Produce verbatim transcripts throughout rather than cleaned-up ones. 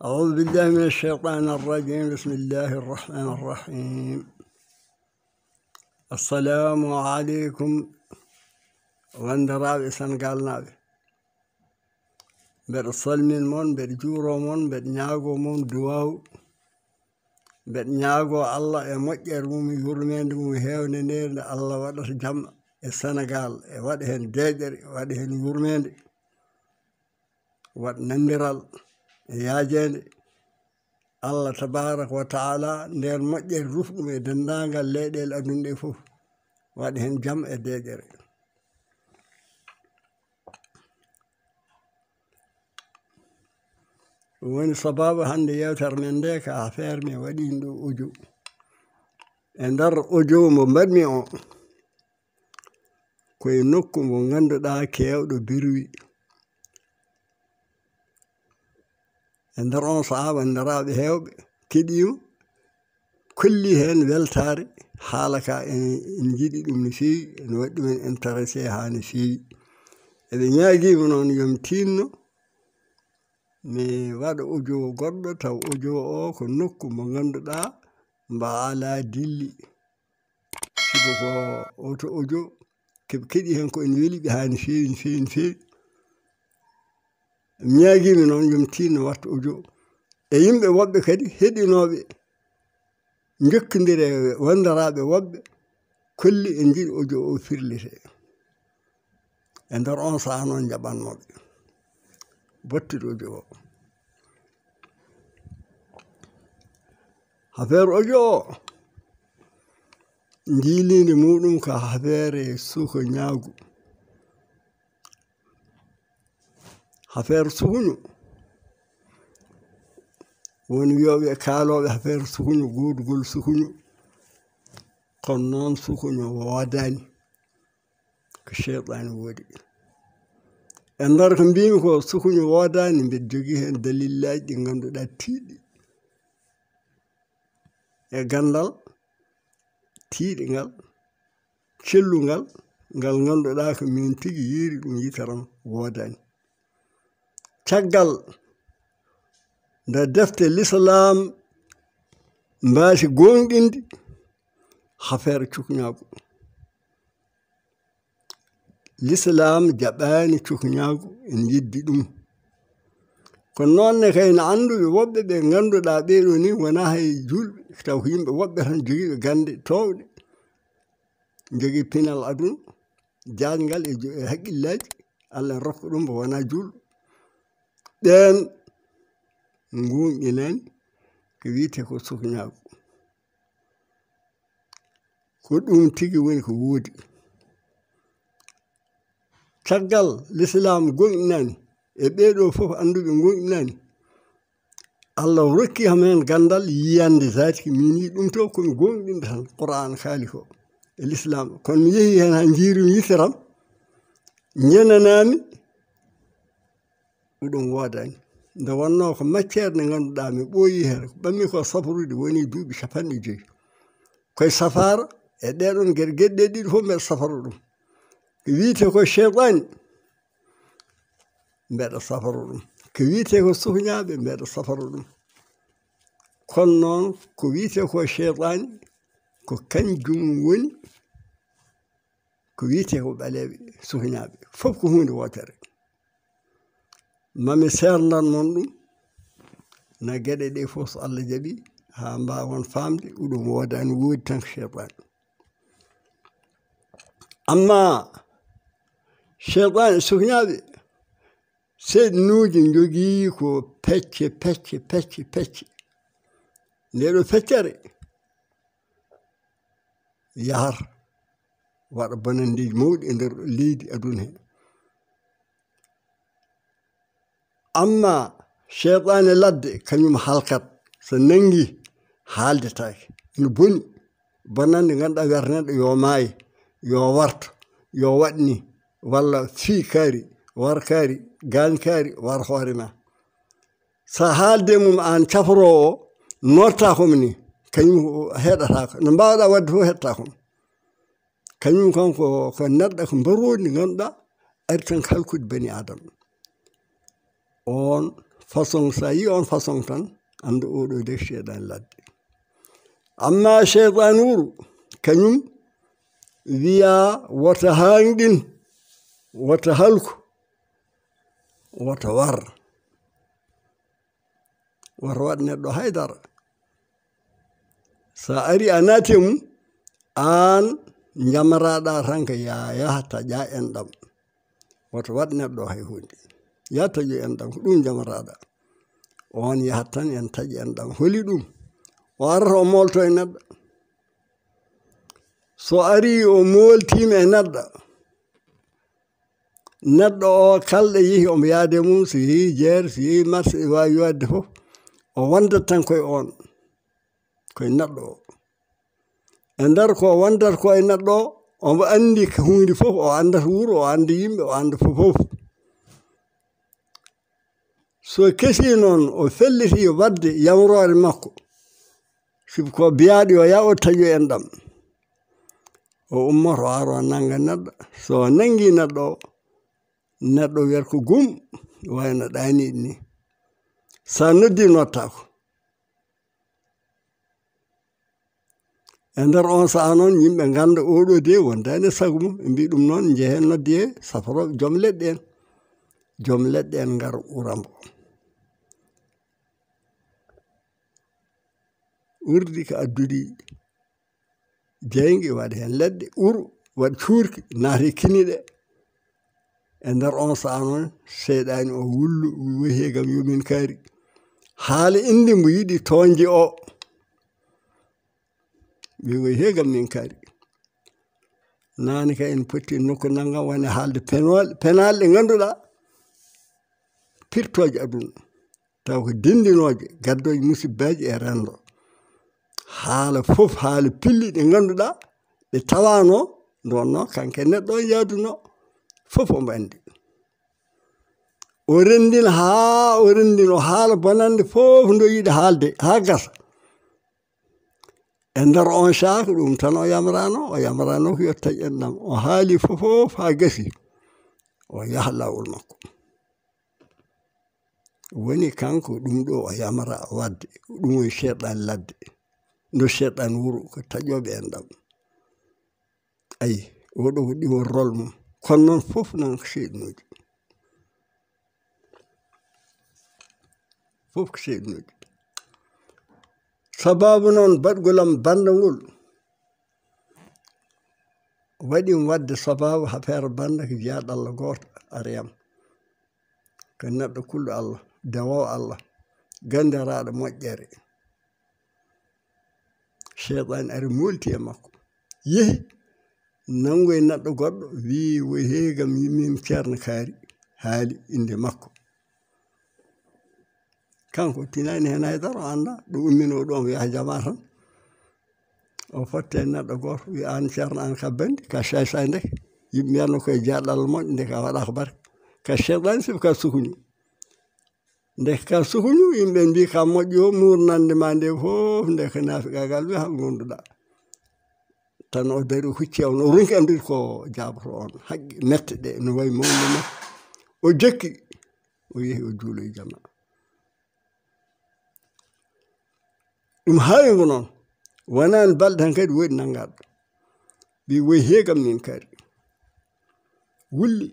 أعوذ بالله من الشيطان الرجيم. بسم الله الرحمن الرحيم. السلام عليكم. Wonderaaɓe Senegaal naaɓe, mbeɗa salmin mon, mbeɗa juuro mon, mbeɗa ñaago mon duwaaw. Mbeɗa ñaago Allah e moƴƴere mum, yurmeende mum heewne nde, nde Allah waɗata jam e Senegaal, e waɗa heen deeƴere, waɗa heen yurmeende, waɗa nandiral e yaajeende. Allah tabaaraka wa taala ndeen moƴƴere rufa ɗum e denndaangal leyɗeele aduna ɗe fof, waɗa heen jam e deeƴere. Ɗum woni sabaabu hannde yeewtere men nde ka affaire mi waɗi ɗo audio. E nder audio mo mbaɗmi o, ko e nokku mo ngannduɗaa keewɗo birwi. E nder on sahaa, banndiraaɓe heewɓe keɗiima, kolli heen weltaare, haala ka en, en njiɗi ɗum no feewi, ene waɗi ɗumen intéressé haa no feewi. Eɓe ñaagiima noon yo mi tiinno, mi waɗa audio goɗɗo, taw audio o ko nokku mo ngannduɗaa mbo alaa dilli. Sibu ko oto audio, keɓe keɗi heen ko ene weli ɓe haa no feewi, no feewi, no feewi. Mi ñaagiima noon yo mi tiinno waɗa audio. E yimɓe woɓɓe kadi heɗinooɓe, njokkondire e wonderaaɓe woɓɓe, kolli en njiɗi audio o firlite. E nder on sahaa noon njaɓannoɓe. Battude audio o. Affaire audio o, njiiliinde muɗum ko affaire suko ñaagu. Affaire sukuñu. Won wiyooɓe kaalooɓe affaire sukuñu, goodugol sukuñu. Kono noon sukuñu woodaani. Ko seytaane woodi. E nder ko mbiymi ko sukuñu woodaani, mbeɗa jogii heen dalillaaji ɗi ngannduɗaa tiiɗɗi. E ganndal tiiɗingal, cellungal, ngal ngannduɗaa ko miin tigi yiiri ɗum yitere am woodaani. Caggal nde defte lislaam mbaasi gooŋɗinde affaire cukñaagu. Lislaam jaɓaani cukñaagu, en yeddi ɗum. Kono noon ne kay, no annduɓe woɓɓe ɓe ngannduɗaa ɓee ɗoo ni wonaa hay juulɓe, taw ko yimɓe woɓɓe tan jogiiɓe gannde toowɗe, jogii pinal aduna, jaajngal e jo-, e haqqillaaji, Allah rokka ɗum mbo wonaa juulɗo. Ɓeen ngoonɗinaani ko wiyetee ko sukñaagu. Ko ɗum tigi woni ko woodi. Caggal lislaam goonɗinaani, e ɓee ɗoo fof annduɓe goonɗinaani, Allah rokki am heen ganndal yiyannde zaati, min yii ɗum to, ko mi goonɗinɗo tan, Qur'aan kaali ko e lislaam. Kono mi yehii heen haa njiirumi yitere am, njenanaami, ɗum woodaani. Nde wonnoo ko matière nde ngannduɗaa mi ɓooyii heen, ko ɓammi ko safarude woni duuɓi cappanɗe joy. Koye safaara, e ɗee ɗoon geɗe, geɗe ɗe ɗiɗi fof mbeɗa safara ɗum. Ko wiyetee ko seytaani, mbeɗa safara ɗum. Ko wiyetee ko sukñaaɓe, mbeɗa safara ɗum. Kono noon, ko wiyetee ko seytaani, ko kanjum woni ko wiyetee ko ɓaleeɓe sukñaaɓe. Fof ko huunde wootere. Mami seerndan mon ɗum, na geɗe ɗe fof, so Allah jaɓi, haa mbaawon faamde, ɗum woodaani, woodi tan ko seytaane. Amma seytaane e sukñaaɓe, seyɗinuuji njogii ko pecce, pecce, pecce, pecce. Nde ɗo feccere yahar, waɗa bonanndeeji mawɗi e nder leydi aduna he. Amma seytaane ladde, kañum halkat, so nanngi, haaldetaake. Ene boni, bonannde ngannduɗaa wiyata neɗɗo yo maay, yo warto, yo waɗ ni, walla fii kaari, war kaari, gaañ kaari, war hoore ma. So a haalde mum aan caforoowo o, noottaako mo ni, kañum heɗataako. No mbaawɗaa waɗde fof heɗataako mo. Kañum kanko ko neɗɗo ko mbaroodi ndi ngannduɗaa ari tan halkude bani Aadama. Oon Façon, so a yi on façon tan, anndu oɗo de seyɗan ladde. Amma seyɗan wuro, kañum wiya wota haanɗin, wota halku, wota war, wota waɗ neɗɗo haydara. So a ari a naati e mum, aan njamaraɗa tan ko ya yaha taƴa enɗam. Wota waɗ neɗɗo hay huunde. Ya taƴu enɗam, ko ɗum njamaraɗa. On yahat tan en taƴi enɗam. Holi ɗum? O arata o moolto e neɗɗo. So ari o mooltiima e neɗɗo, neɗɗo o kalɗo yehi omo yaade mum, so yehi jeere, so yehi marché, ɓe waawi waɗde fof. O wondat tan koye on, koye neɗɗo o. E nder ko wondat ko e neɗɗo o, omo anndi ko huunde fof, o anndat wuro, o annda yimɓe, o annda fof fof. So kesi noon, o felliti waɗde yamroore makko, sibu ko biyaaɗo yo yaa o taƴu enɗam. O ummoto, o ara, o nannga neɗɗo. So o nanngi neɗɗo o, neɗɗo wiyata ko gum, wayno ɗaaniiɗo ni. So a noddi, nottaako. E nder on saha noon, yimɓe ngannda oɗo de wondaani e sago mum. Ɓe mbi ɗum noon, njehen nodde e safarooɓe joom leɗɗe en. Joom leɗɗe en ngara ura mbo. Urdi ko addude jeynge, waɗa heen leɗɗe, uru, waɗa cuurki, naata e kiniɗe. E nder on saha noon, seyɗaani o wullu, wi, "Wehee kam, yo min kaari." Haala innde mbo yiɗi toonje o. Wi, "Wehee kam, min kaari." Naane ka en potti nokku nanngam, woni haalde penal, penal ɗe ngannduɗaa, pirtooje aduna. Taw ko denndinooje, gaddooje musibbaaji e renndo. Haala fof, haala pilli ɗe ngannduɗaa, ɗe tawaano, nde wonnoo kanko e neɗɗo o yaaduno, fof omo anndi. O renndina haa o renndina, o haala bonannde fof nde o yiɗi haalde, haa gasa. E nder on saha ko ɗum tan o yamraano, o yamraano ko yo taƴ enɗam. O haali fof fof haa gasi, o yaha laawol makko. Woni kanko ɗum ɗo o yamra waɗde, ɗum woni seyɗan ladde. Ndo seyɗan wuro ko taƴooɓe enɗam. Ayi, oɗo ko ɗiwol rol mum. Kono noon fof nan ko seyɗinooji. Fof ko seyɗinooji. Sababu noon baɗgol am bannda ngol, waɗi mi waɗde sababu haa feere bannda ko jiyaaɗo Allah gooto ari am. Ko neɗɗo kulɗo Allah, dewoowo Allah, ganndiraaɗo moƴƴere. Seyɗan ari molti e makko. Yehi, nanngoyi neɗɗo goɗɗo, wii, "Woy, heegam yimmiima Ceerno Kaari," haali innde makko. Kanko tinaani heen hay dara, o anndaa ɗo umminoo ɗo, omo yaha jamaa tan. O fotti e neɗɗo gooto, wi, "Aan Ceerno, aan ka banndi, ka say-say ndeke. Yimɓe mbiyatnoo koye jiyaaɗo Allah moƴƴo, ndeke a waɗaaka barke. Ka seyɗan, sibu ka sukuni." Ndeke ka sukuni, yimɓe mbii ka moƴƴo, muurnande ma nde fof, ndeke naafiqaagal wi, "Haa ngonduɗaa." Tan o dari, o hucci on, o ronki anndude ko jaaboto on. Haqqe mette ɗe, no wayi mawnude mette. O jokki, o yehi, o juuloyi jamaa. Ɗum haawi mo noon. Wonaani balɗe tan kadi woodi nanngaɗo. Ɓe woyi heegam min kadi. Wulli.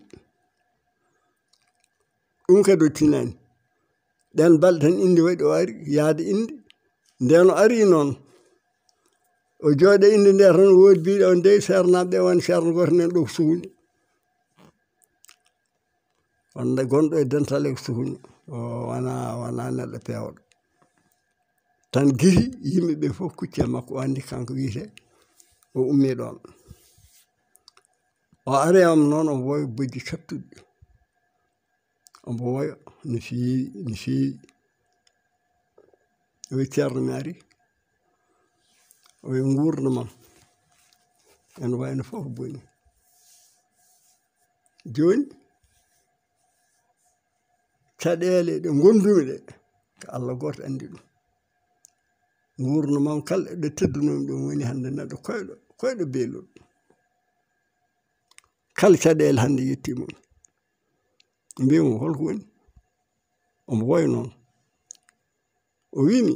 Ɗum kadi o tinaani. Ɗeen balɗe tan innde waɗi o ari, yaade innde. Ndeen o ari noon. O jooɗe innde nde tan woodi biiɗo on dey seernaaɓe ɓe woni seerno gooto nen ɗo ko suuɗi. Wonde gonɗo e dental e ko sukuni, o wona, wona neɗɗo peewɗo. Tan gisi yimɓe ɓe fof kucci e makko, o anndi kanko wiyete, o ummi ɗoon. O ari am noon, o woyo bojji cattuɗi. Omo woyo no feewi, no feewi. O wi, "Ceerno, mi ari." O wi, "Nguurndam am ene wayno fof boni." Jooni, caɗeele ɗe ngondumi ɗe, ko Allah gooto anndi ɗum. Nguurndam am kala ɗo teddunoomi ɗum woni hannde neɗɗo koyɗo, koyɗo beelol. Kala caɗeele hannde yettii mum. Mbiimi mo, "Holko woni?" Omo woy noon. O wiimi,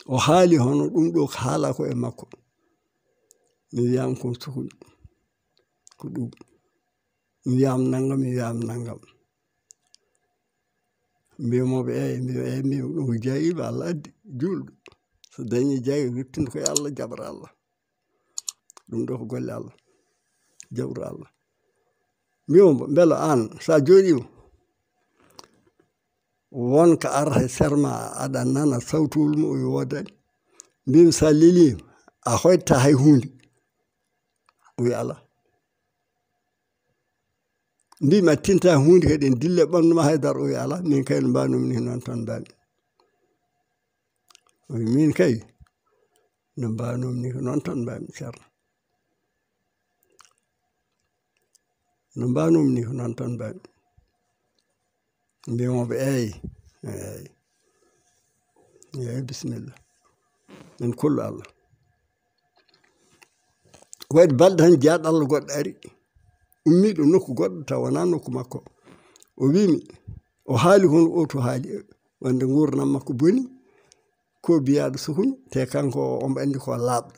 o haali hono ɗum ɗo ko haala ko e makko. Mi wiyama ko sukuño, ko ɗum. Mi wiyama nanngam, mi wiyama nanngam. Mbimoɓe, eyi, mbimo, eyi, mbimo ɗum ko jaayiba Allah addi, juulɗo. So dañi jaayiba, ruttinta koye Allah, jaɓra Allah. Ɗum ɗo ko golle Allah, jaɓra Allah. Mbimo mbo, mbela an, sa jooɗima, won ka arata e serma, aɗa nana sawtuwol mo, o wi woodani. Mbimi sa lelima, a hoyta hay hunde. O wi ala. Mbimi a tinta hunde kadi, en dille ɓandu ma haydara. O wi ala, min kay no mbanumi ni noon tan mbami. O wi min kay no mbanumi ni ko noon tan mbami, Ceerno. No mbanumi ni ko noon tan mbami. Mbimoɓe, eyi, eyi, eyi, bisimilla. En kollu Allah. Waɗi balɗe tan, jaaɗo Allah goɗɗo ari, ummiɗo nokku goɗɗo, taw wona nokku makko. O wimi, o haali hono o to haali, wonde nguurdam makko boni, ko biyaɗo sukuño, te kanko o, omo andi ko laaɓɗo.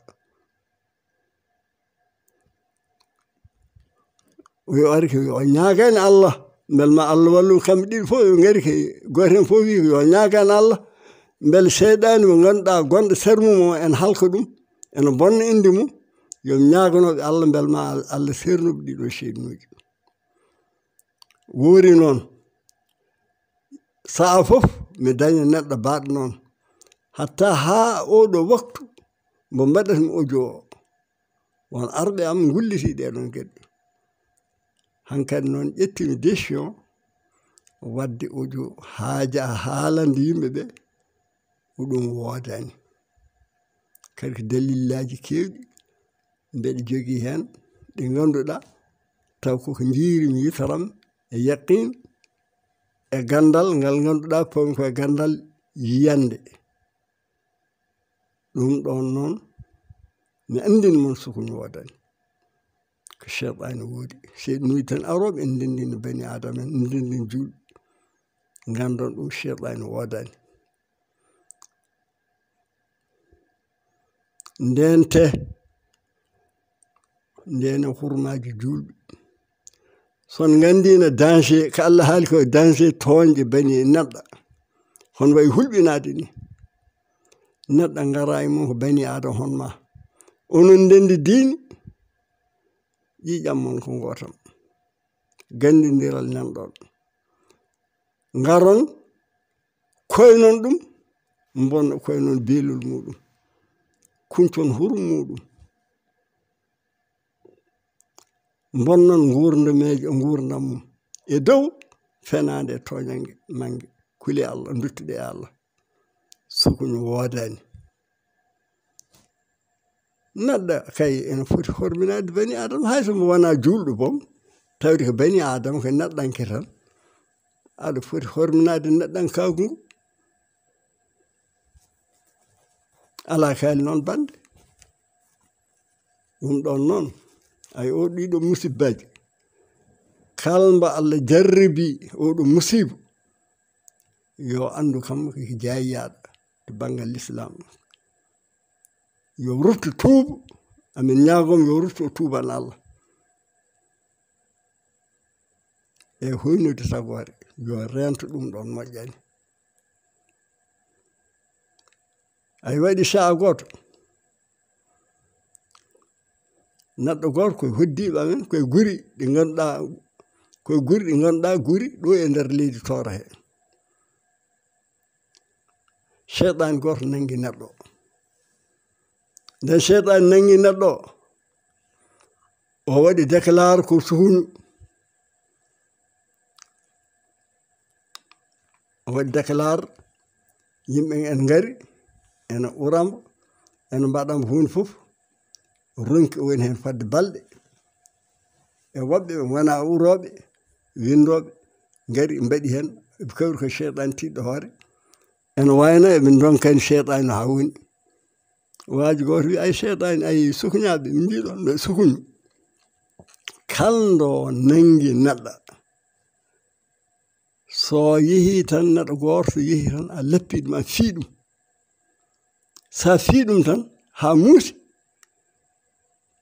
Yo ari ko yo ñaagani Allah, mbel ma Allah wallu kamɓe ɗiɗi fof, yo ngari ko gooto heen fof wi ko yo ñaagani Allah, mbel seyɗaani mo ngannduɗaa gonɗo sera mum o, en halka ɗum, ene bonna innde mum, yo ñaaganoɓe Allah, mbel ma Allah sernuɓe ɗiɗo seyɗinuuji. Woori noon, sa'a fof mi daña neɗɗo baaɗo noon, hatta haa oɗo waktu mbo mbaɗatmi audio o. Won arɓe am ngulliti ɗee ɗoon geɗe. Hankadi noon ƴettimi décision waɗde audio haaja haalande yimɓe ɓe, ko ɗum woodani. Kadi ko dalillaaji keewɗi mbeɗa jogii heen ɗi ngannduɗaa, taw koko njiirimi yitaram e yaqiin e ganndal ngal ngannduɗaa pawmi ko e ganndal yiyannde. Ɗum ɗoon noon, mi anndin mon sukuño woodani. Ko seyɗaani woodi. Seyɗanuuji tan arooɓe, en ndenndini bani Aadama, en ndenndini juulɓe. Nganndon ɗum seyɗaani woodani. Ndente, ndene hurmaaji juulɓe. So on nganndino danger, ko Allah haali ko danger tooñde bani neɗɗo. Hono wayi hulɓinaade ni. Neɗɗo ngara e mum ko bani Aadama hono ma. Onon ndenndi diini, ƴiiƴam mon ko ngootam. Ganndindiral nan ɗoon. Ngaron, koynon ɗum, mbonno koynon beelol muɗum. Kuncon hurum muɗum. Mbonnon nguurndam, nguurndam mum. E dow fenaande e tooñannge, nannge. Kuli Allah, nduttuɗe e Allah. Sukuño woodani. Neɗɗo kay ene foti horminaade bani Aadama, hay so mo wonaa juulɗo boom, tawde ko bani Aadama, ko neɗɗanke tan, aɗa foti horminaade neɗɗankaagu ngu. Alaa kaali noon bannde. Ɗum ɗoon noon, ay, o ɗiɗo musibbaaji, kala mbo Allah jarribi oɗo musiba, yo anndu kam ko jaayiyaaɗo to banngal Lislaam. Yo rutto tuuba, amin ñaagomo yo rutto o tuuban Allah. E hoynude sagoore, yo reento ɗum ɗoon moƴƴani. Ay waɗi sa'a gooto. Neɗɗo gooto koye hoddiiɓe amen, koye guri ɗi ngannduɗaa, koye guri ɗi ngannduɗaa guri ɗo e nder leydi Tooro he. Seyɗaani gooto nanngi neɗɗo. Nden seyɗaani nanngi neɗɗo, o waɗi déclare ko suhuñu. O waɗi déclare, yimɓe en ngari, ene uramo, ene mbaɗamo huunde fof, ronki o woni heen fadde balɗe. E woɓɓe ɓe ngonaa urooɓe, winndooɓe, ngari mbaɗi heen, ɓe kawri ko seyɗaani tiiɗɗo hoore. Ene wayno eɓe ndonkani seyɗaani no haa woni. Waaji gooto wi, ay seyɗaani, ay sukuñaaɓe, min mbiɗon no sukuñu. Kala ndo nanngi neɗɗo, So yehi tan, neɗɗo gooto so yehi tan, a lappi ɗum, a fii ɗum. So a fii ɗum tan, haa muusi,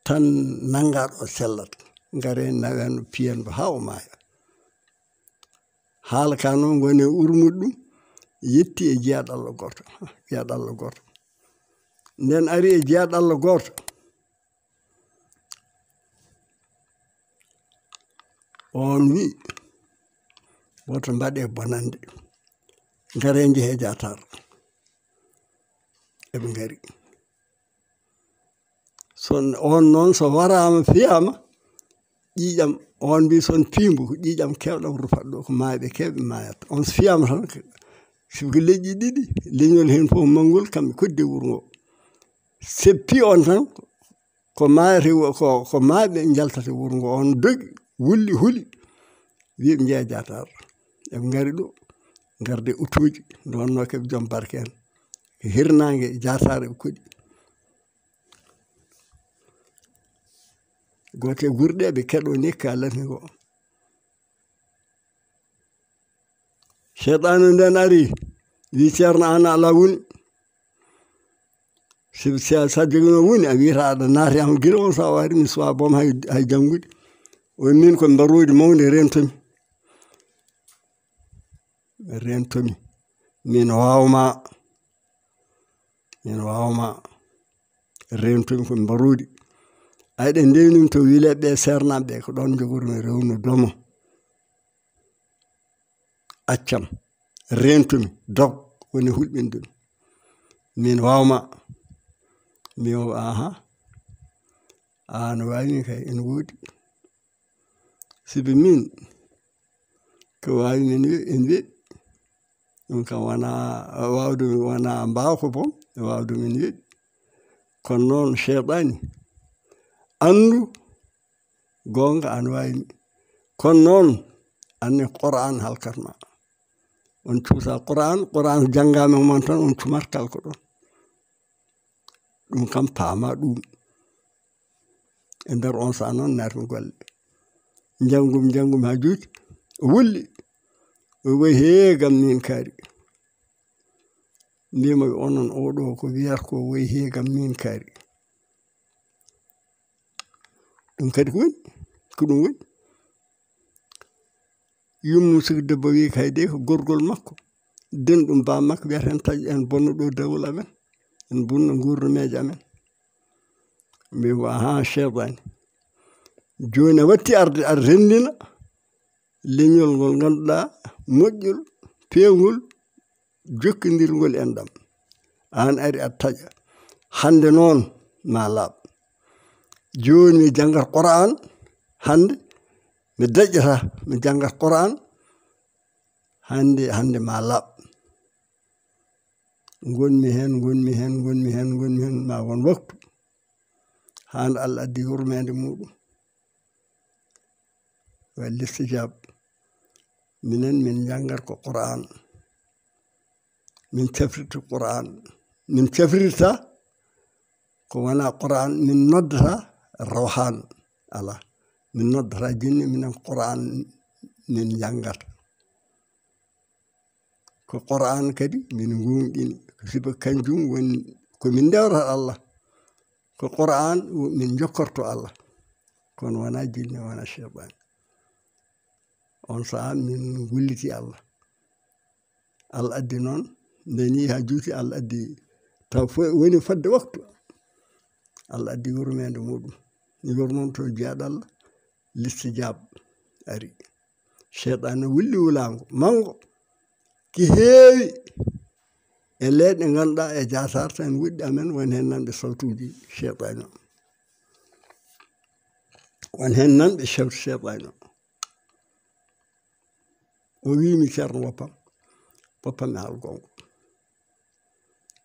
tan nanngaa ɗo sellat. Ngare nawen mo, piyen mo haa o maaya. Haala ka noon, ngoni e urmude ɗum, yetti e jiyaaɗo Allah gooto, jiyaaɗo Allah gooto. Nden ari e jiyaaɗo Allah gooto. On wi, "Woto mbaɗe bonande. Ngare njehe jaatar." Eɓe ngari. Son, on noon so waraama, fiyaama, ƴiiƴam, on mbi son piimbo, ko ƴiiƴam keewɗam rufat ɗo, ko maayɓe keewɓe maayata. On so fiyaama tan, sibu ko leƴƴi ɗiɗi, leñol heen fof manngol, kamɓe koddi e wuro ngo. Seppi on tan, ko maayata, ko, ko maayɓe njaltata wuro ngo. On dogi, wulli, huli, wi ɓe njeya jaatar. Eɓe ngari ɗo, ngarde utuuji, nde wonnoo keɓe joom barke en. Hirnaange, jaatar eɓe koɗi. Gooto e gurɗe ɓe keɗo ni ka latni ko. Seyɗaane nden ari, wi, "Ceerno, an alaa woni. Si, si, sa jogino woni, a wiyata aɗa naati am gila on, sa wari mi suwa boom hay, hay janngude." O wi, "Min ko mbaroodi mawndi rentomi. Rentomi. Min waawma. Min waawma. Rentomi ko mbaroodi." Ay, ɗe ndewnimi to wileɓe ɓe, seernaaɓe ɓe, ko ɗoon njogormi rewno domo. Accam, rentumi, dog, woni hulɓindumi. Min waawma. Min o, aha. Aan waawi min kay, ene woodi. Sibi min, ko waawi min we-, ene weɓi. Ɗum kam wona, waawde min wona mbaaw ko boom, waawde min weɓi. Kono noon, seyɗaani, anndu goonga, aan waawi mi. Kono noon, anne Qur'aan halkat ma. On cuusa Qur'aan, Qur'aan janngaama e mon tan, on cumat kalko ɗon. Ɗum kam paama ɗum. E nder on sa'a noon, naatmi golle. Njanngumi, njanngumi haa juuti. O wulli. O wi, "Hee, gam min kaari." Mbiymi, "Onon, oɗo ko wiyata ko, woy, hee, gam min kaari." Ɗum kadi ko woni? Ko ɗum woni? Yummum siko debbo wi kay de ko gorgol makko. Den ɗum ba makko wiyata en taƴa en bonno ɗo dawol amen. En bunna ngurdumeeje amen. Mbi mo, "Ahaa, seyɗaani. Jooni a watti arde aɗa renndina leñol ngol ngannduɗaa moƴƴol, peewngol, jokkondirngol enɗam. Aan ari aɗa taƴa. Hannde noon ma laaɓ. Jooni mi janngat Qur'aan, hannde mi daƴƴata, mi janngat Qur'aan, hannde, hannde ma laaɓ." Ngonmi heen, ngonmi heen, ngonmi heen, ngonmi heen, ma won waktu. Haa nde Allah addi yurmeende muuɗum. Wa listijab. Minen min njanngat ko Qur'aan. Min cafrirta Qur'aan. Min cafrirta ko wona Qur'aan. Min noddata rawhaan. Alaa. Min noddata jinne, minen Qur'aan min njanngat. Ko Qur'aan kadi min nguunƴini, sibu kanjum woni ko min ndewrata Allah. Ko Qur'aan min njokkorto Allah. Kono wona jinne, wona seyɗaani. On sa'a min ngulliti Allah. Allah addi noon, nde ni haa juuti Allah addi, taw fo-, woni fodde waktu. Allah addi yurmeende muuɗum. Yurmonto jiyaaɗo Allah, listijab ari. Seyɗaane wulli wulaango manngo ki heewi e leyɗe ngannduɗaa e jaasaar tan woɗɗi amen, won heen nanɓe sawtuuji seyɗaani o. Won heen nanɓe sawtu seyɗaani o. O wiimi, "Ceerno, woppam, woppam mi haala goonga.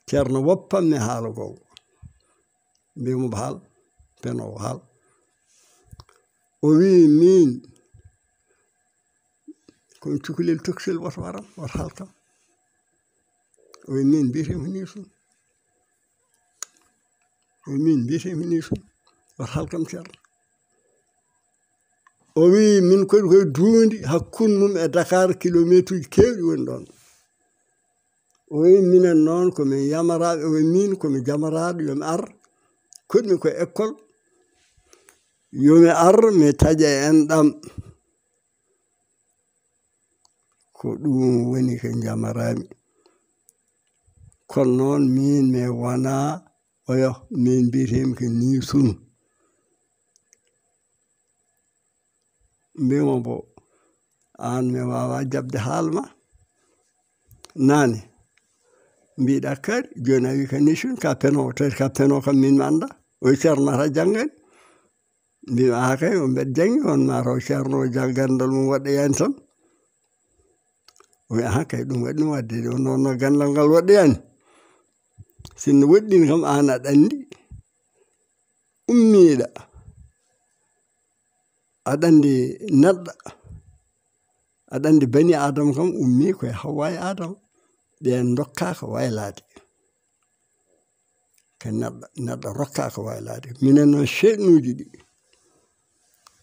Ceerno, woppam mi haala goonga." Mbiimi mo, "Haal, peno o haal." O wii, "Miin, ko mi cukalel tokosel, woto waram, woto haalkam." O wii, "Miin mbiyetee mi nii sun." O wii, "Miin mbiyetee mi nii sun, woto haalkam, Ceerno." O wi min koɗi koye duundi hakkunde mum e Dakar, kilometre uji keewɗi woni ɗon. O wi minen noon ko min yamaraaɓe, o wi min ko mi jamaraaɗo, yo mi ar, koɗmi ko école, yo mi ar mi taƴa enɗam. Ko ɗum woni ko njamaraami. Kono noon min mi wonaa oyo, min mbiyetee-mi ko Niisun. Mbiymo bo, aan mi waawaa jaɓde haal ma. Naane, mbiɗa kadi, jooni a wi ka Niisun, ka peno, tawi ka peno kam min mi annda. Oy Ceerno mata janngani. Mbimi, "Aha kay, on mbeɗa janngi, on ma taw Ceerno o janngi ganndal mum waɗɗoyaani tan." O wi, "Aha kay, ɗum waɗi ɗum waɗde de, on noon no ganndal ngal waɗɗoyaani. Sinno woɗɗiino kam, aan aɗa anndi, ummiiɗa. Aɗa anndi neɗɗo, aɗa anndi bani Aadama kam ummii ko e Hawwa e Aadama. Ɓeen ndokkaaka waylaade." Ka neɗɗo, neɗɗo rokkaaka waylaade. Minen noon, seyɗinuuji ɗi,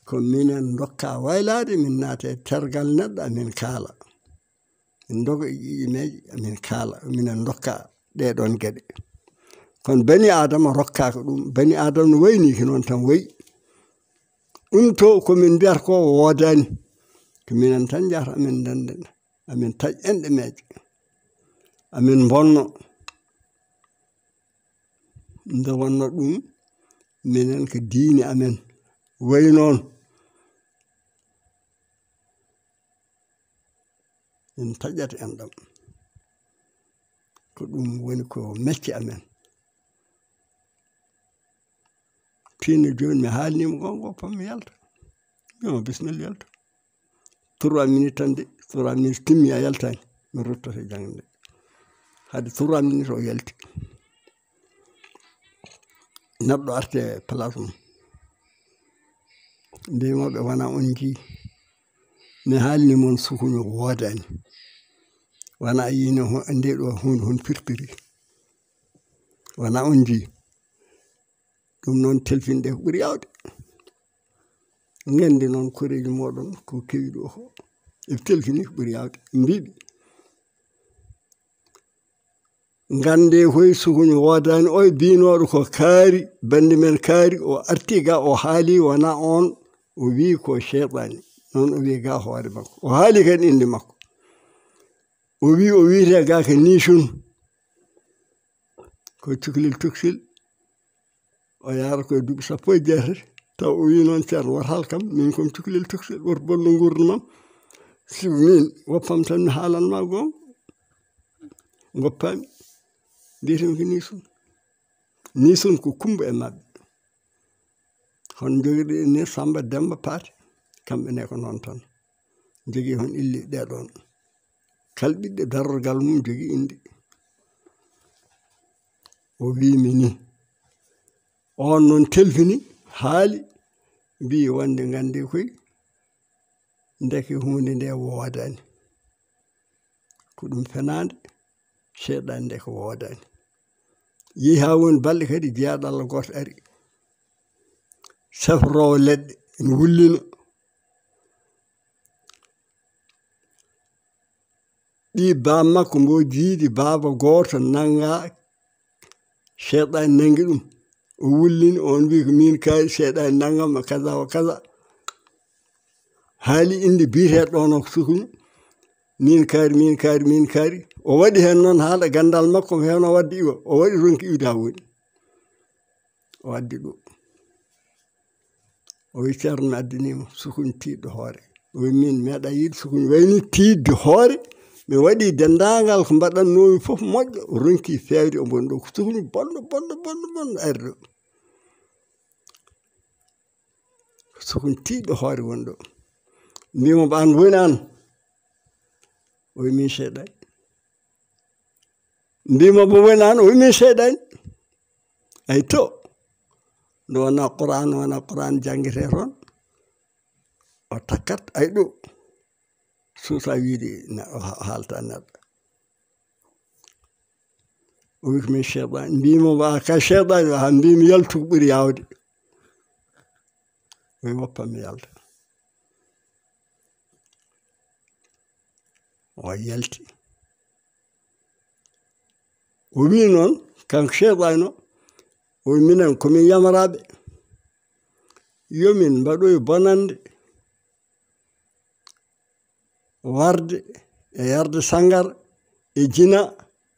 ko minen ndokkaa waylaade, min naata e tergal neɗɗo, amin kaala. Min ndoga e ƴiƴe meeje, amin kaala. Minen ndokkaa ɗee ɗoon geɗe. Kono bani Aadama rokkaaka ɗum. Bani Aadama no wayi nii ko noon tan wayi. Ɗum to ko min mbiyata ko woodaani. Ko minen tan njahata, amin ndenden. Amin taƴ enɗe meeje. Amin mbonno. Nde wonno ɗum, minen ko diine amen wayi noon. Min taƴat enɗam. Ko ɗum woni ko mecce amen. Tiinno jooni mi haalniima goonga, o pam mi yalta. Mbiyamo, "Bisimilla, yalta." Trois minutes tan de, trois minutes timmi a yaltaani. Mi ruttoto e jannde nde. Hade trois minutes o yalti. Neɗɗo arti e place mum. Mbiymo ɓe wona on njii. Mi haalni mon sukuño woodaani. Wona a yiino ho-, nde ɗo huunde hon firtiri. Wona on njii. Ɗum noon telfinde ko ɓuri yaawde. Nganndi noon koreeji mooɗon ko kewi ɗo ko. E telfini ko ɓuri yaawde. Mbiɗi. Nganndee koye sukuño woodaani oye biinooɗo ko kaari, bannde men kaari, o arti ga o haali wona on, o wii ko seyɗaani. Noon o wii ga hoore makko. O haali kadi innde makko. O wii o wiyetee ga ko Niisun. Ko cukalel tokosel. O yaara koye duuɓi sappo e jeetati. Taw o wii noon, "Ceerno, wata haal kam, min ko mi cukalel tokosel, woto bonnu nguurndam am. Si min woppam tan mi haalan ma goonga." Ngoppaami. Mbiyetee-mi ko Niisun. Niisun ko Kummba e maɓɓe. Hono njogirɗe ni Sammba, Demmba, Paate, kamɓe ne ko noon tan. Njogii hon illi ɗee ɗoon. Kala ɓiɗɗo darorgal mum jogii innde. O wii mi ni. Oon noon telfini, haali, mbii wonde nganndee koy, ndeke huunde nde woodaani. Ko ɗum fenaande, seyɗaani ndeke woodaani. Yehi haa woni balɗe kadi jeyaaɗo Allah gooto ari. Safroowo leɗɗe, ene wullina. Ɓii baaba makko mbo jiidi baaba gooto nannga, seyɗaani nanngi ɗum. O wullini, on wii ko min kaari, seyɗaani nanngam, kaza wa kaza. Haali innde biyeteeɗo ɗoon o ko sukuño. Min kaari, min kaari, min kaari. O waɗi heen noon haala ganndal makko ko heen o waɗde iwa. O waɗi ronki iwde haa woni. O addi ɗo. O wi, "Ceerno, mi addanii mo sukuño tiiɗɗo hoore." O wi, "Min meeɗa yiide sukuño wayni tiiɗde hoore. Mi waɗi denndaangal ko mbaɗannoomi fof moƴƴo." O ronki feewde, o mboni ɗo ko sukuño bonɗo, bonɗo, bonɗo, bonɗo ari ɗo. Sukuño tiiɗɗo hoore woni ɗo. Mbimo, "Ɓaan woni aan?" O wi, "Min seyɗaani." Mbimo, "Mo woni aan?" O wi, "Min seyɗaani." Ay to, nde wona Qur'an, wona Qur'an janngetee toon. O takkat, ay ɗo. Suusa wiide na-, o ha-, haalta neɗɗo. O wi ko min seyɗaani. Mbimo, "Wa ka seyɗaani?" Wa mbimi, "Yaltu ko ɓuri yaawde." O wi, "Woppa mi yalta." O yalti. O wi noon, kanko Seyɗaani o, o wi minen ko min yamaraaɓe, yo min mbaɗoy bonannde, warde e yarde sanngara, e jina,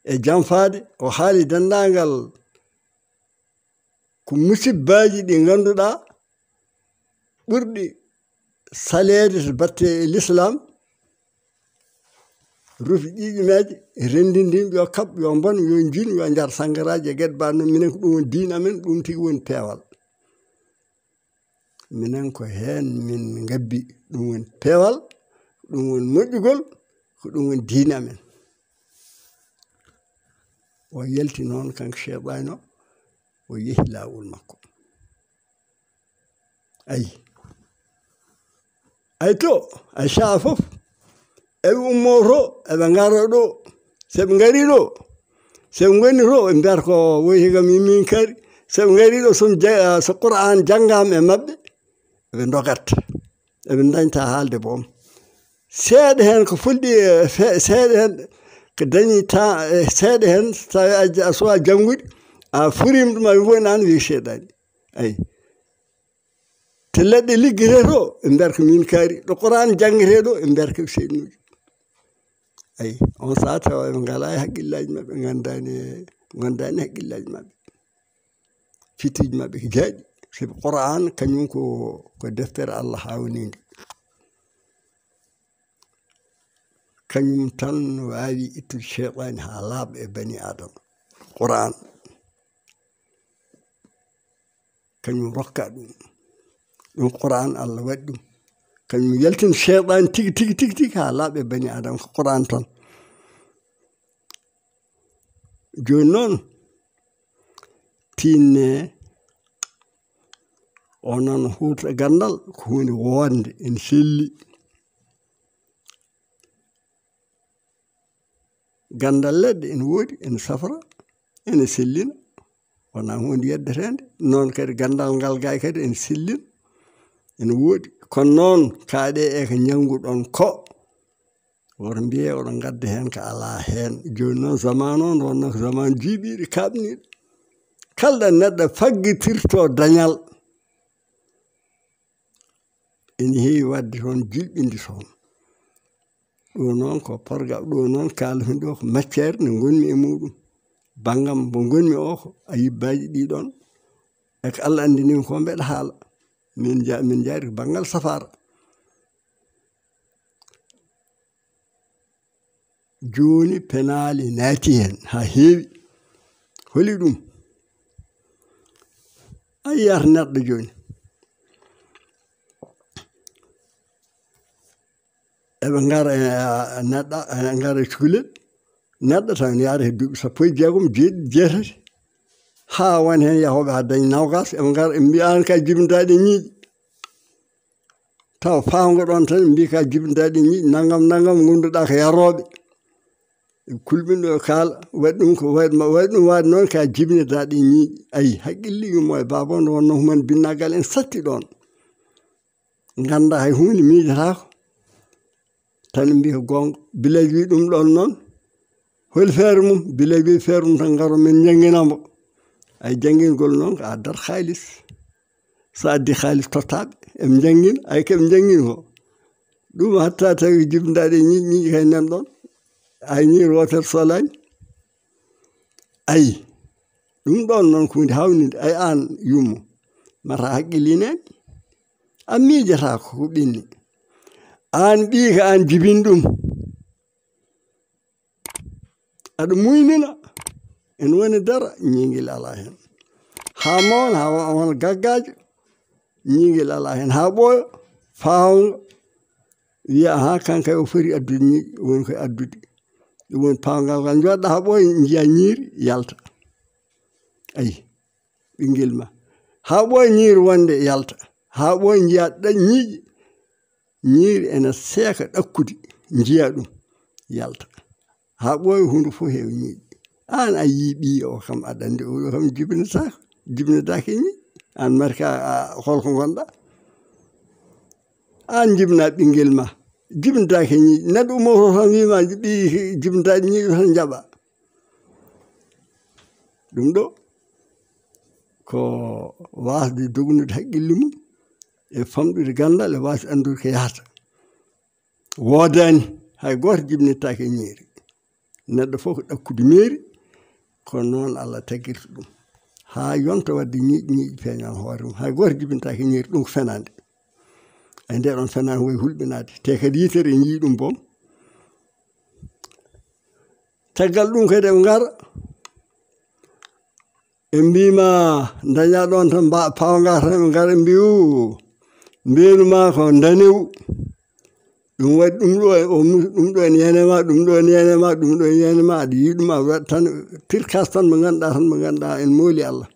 e janfaade. O haali denndaangal ko musibbaaji ɗi ngannduɗaa ɓurɗi saleede to batte e lislaam, rufi ƴiƴimaaji, renndindin, yo kaɓ, yo mbon, yo njin, yo njar sanngaraaji e geɗe mbaɗ noon. Minen ko ɗum woni diine amen, ɗum tigi woni peewal. Minen ko heen min ngabbi, ɗum woni peewal, ɗum woni moƴƴugol, ko ɗum woni diine amen. O yalti noon kanko Seyɗaani o, o yehi laawol makko. Ayi. Ay to, ay saha fof, eɓe ummoo to, eɓe ngara ɗo. So ɓe ngarii ɗo, so ɓe ngoni ɗo, ɓe mbiyata ko woy hikam yimmin kari. So ɓe ngarii ɗo, so mi ja-, so Qur'aan janngaama e maɓɓe, eɓe ndogat. Eɓe ndañta haalde boom. Seeɗa heen ko fulɗi, e fe-, seeɗa heen ko dañi ta-, e seeɗa heen so tawii a ja-, a suwaa janngude, a furiima ɗum, a woni aan wiyi Seyɗaani. Ayi. To leɗɗe liggetee to, ɓe mbiyata ko min kaari. Ɗo Qur'aan janngetee ɗo, ɓe mbiyata ko Seyɗanuuji. Ayi, on sahaa tawa ɓe ngalaa e haqqillaaji maɓɓe, nganndaani, nganndaani haqqillaaji maɓɓe. Fitiiji maɓɓe ko jaaɗi. Sabi Qur'aan kañum ko, ko deftere Allah haawniinde. Kañum tan waawi ittude seyɗaani haa laaɓa e bani Aadama. Qur'aan. Kañum rokka ɗum. Ɗum Qur'aan Allah waɗi ɗum. Kañum yaltina seyɗaani tigi, tigi, tigi, tigi haa laaɓa e bani Aadama. Ko Qur'aan tan. Jooni noon, tinne onon huuta ganndal ko huunde woodnde, ene selli. Ganndal leɗɗe ene woodi, ene safra, ene sellina. Wonaa huunde yeddeteende. Noon kadi ganndal ngal gaay kadi ene sellina, ene woodi. Kono noon, kaaɗee e ko njannguɗon ko. Woto mbiye oɗon ngadda heen ko alaa heen. Jooni noon, zamaanu o, nde wonnoo ko zamaanu jiiɓiiɗo, kaaɓniiɗo. Kala ɗo neɗɗo faggitirtoo dañal, ene heewi waɗde toon jilɓinde toon. Ɗo noon ko porga, ɗo noon kaalmi ɗo ko matière nde ngonmi e muɗum. Banngam mo ngonmi o ko ayibbaaji ɗi ɗoon. E ko Allah anndinimi ko mbeɗa haala. Min ja-, min njaari ko banngal safaara. Jooni penaali naati heen haa heewi. Holi ɗum? A yiyata neɗɗo jooni. Eɓe ngara e, a, neɗɗo, eɓe ngara e cukalel. Neɗɗo tan yaara he duuɓi sappo e jeegom, jeeɗiɗi, jeetati. Haa won heen yahooɓe haa dañi noogaas. Eɓe ngara, eɓe mbiya, "Aan ka jibindaɗi ñiiƴe." Taw fawngo ɗoon tan, mbiyi ka jibindaɗi ñiiƴe, nanngam, nanngam, ngonduɗaa ko yarooɓe. Kulɓinɗo kaala, waɗi ɗum ko, waɗi ma-, waɗi ɗum waɗi noon ka jibindaɗi ñiiƴe. Ayi, haqqille yummo e baaba, nde wonnoo human binnaagal en satti ɗoon. Ngannda hay huunde miijotaako. Tan mbiya ko goonga. Bileej wi ɗum ɗoon noon. Holi feere mum? Bileej wi feere mum tan ngaro min njangina mo. Ay, janngingol noon ko addat kaalis. So addi kaalis tottaaɓe, eɓe njanngina, ay, keɓe njanngina ko. Ɗum hatta tawi jibindaɗe ñiiƴe, ñiiƴe kay nan ɗoon. Ay, ñiiri wootere solaani. Ay, ɗum ɗoon noon ko huunde hawnide. Ay, aan yummo, mata haqqillinani. A miijataa ko ɓinni. Aan ɓiy ko aan jibini ɗum. Aɗa muynina. Ene woni dara, ñiiƴel alaa heen. Haa mawna, haa wa-, wona gaggaajo, ñiiƴel alaa heen. Haa ɓooya, faawngo, wiya, "Ahaa, kanko kay o foti addude ñiiƴe." Woni koye addude. Ɗum woni paawngal ngal. Njooɗɗa haa ɓooya, njiya ñiiri, yalta. Ayi, ɓinngel ma. Haa ɓooya ñiiri wonde yalta. Haa ɓooya njiya ɗa-, ñiiƴe. Ñiiri ene seeka ɗakkude, njiya ɗum, yalta. Haa ɓooya huunde fof heewa ñiiƴe. Aan a yii ɓiy o kam, aɗa anndi o ɗo kam jibinataako, jibinataake ñiiƴe. Aan marka, a, holko ngonɗa? Aan jibina ɓinngel ma. Jibintaake ñiiƴe. Neɗɗo ummoto tan wiima ɓi jibintaake ñiiƴe tan jaɓa. Ɗum ɗo ko waasde dognude haqqille mum e famɗude ganndal e waasde anndude ko yahata. Woodaani hay gooto jibintaake ñiiri. Neɗɗo fof ko ɗakkude meeri, ko noon Allah taggirta ɗum. Haa yonta waɗde ñiiƴe, ñiiƴe peeña hoore mum. Hay gooto jibintaake ñiiri, ɗum ko fenaande. Ay nde ɗon fenaande woy hulɓinaade. Te kadi yitere en njii ɗum boom. Caggal ɗum kadi eɓe ngara. Ɓe mbiima daña ɗon tan mba-, pawnga tan ɓe ngara mbiyu mbeelu ma ko ndanewu. Ɗum waɗi ɗum ɗo, o mu-, ɗum ɗo ene yanema, ɗum ɗo ene yanema, ɗum ɗo ene yanema, aɗa yiɗi ɗum, a waɗa tan tirkas tan mo ngannduɗaa tan, mo ngannduɗaa en mooli Allah.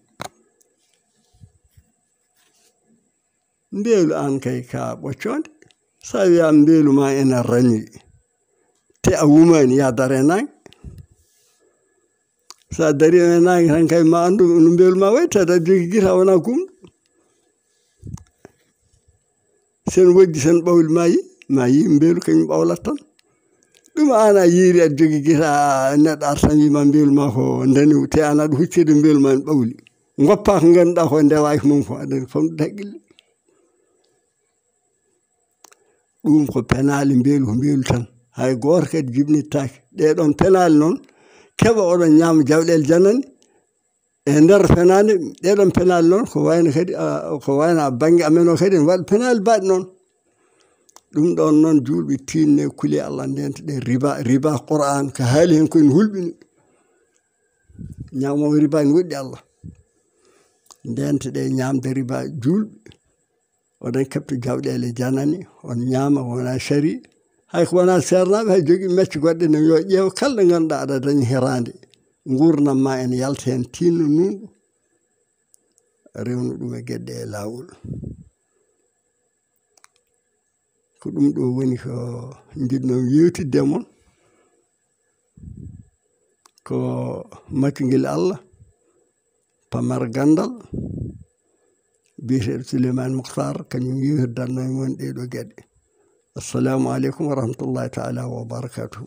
Mbeelu an kay ka ɓoccoonde. So a wiyaama mbeelu ma ene rami, te a wumaani, ya dare naange. So a darii e naange tan kay ma anndu no mbeelu ma wayi, tawi aɗa jogii gite, a wonaa gumɗo. Sen wojji, sen ɓawli ma yi, ma yi mbeelu kañum ɓawlat tan. Ɗum an a yiiri aɗa jogii gite, a neɗɗo ar tan wiima mbeelu ma ko ndanewu, te an aɗa huccirde mbeelu ma ne ɓawli. Ngoppa ko ngannduɗaa ko ndewaaki mum ko aɗa famɗude haqqille. Ɗum ko penaali mbeelu, ko mbeelu tan. Hay gooto kadi jibnittaake. Ɗee ɗoon penaali noon, keɓa oɗon ñaama jawɗeele janane. E nder fenaande, ɗee ɗoon penaali noon, ko wayno kadi, a, ko wayno a bannge amen o kadi, ene waɗa penaali baaɗi noon. Ɗum ɗoon noon, juulɓe, tiinne, kule Allah, ndente ɗe riba, riba Qur'an, ko haali heen ko ene hulɓini. Ñaamo riba ene woɗɗi Allah. Ndente ɗe ñaamde riba juulɓe. Oɗon keɓta jawɗeele janane, on ñaama, wona sari. Hay ko wona seernaaɓe, hay jogii mecce goɗɗe ne, yo ƴeew kala ɗo ngannduɗaa aɗa daña heraande. Nguurndam ma ene yalta heen, tiinno nunɗo. Rewnu ɗum e geɗe e laawol. Ko ɗum ɗo woni ko njiɗnoo yeewtidde e mon. Ko maccungel Allah, pamar ganndal, biyeteeɗo Souleymane Moukhtar, kañum yeewtirdanno e mon ɗee ɗoo geɗe. Assalamu aleykum wa rahmatullahi taala wa barakatuhu.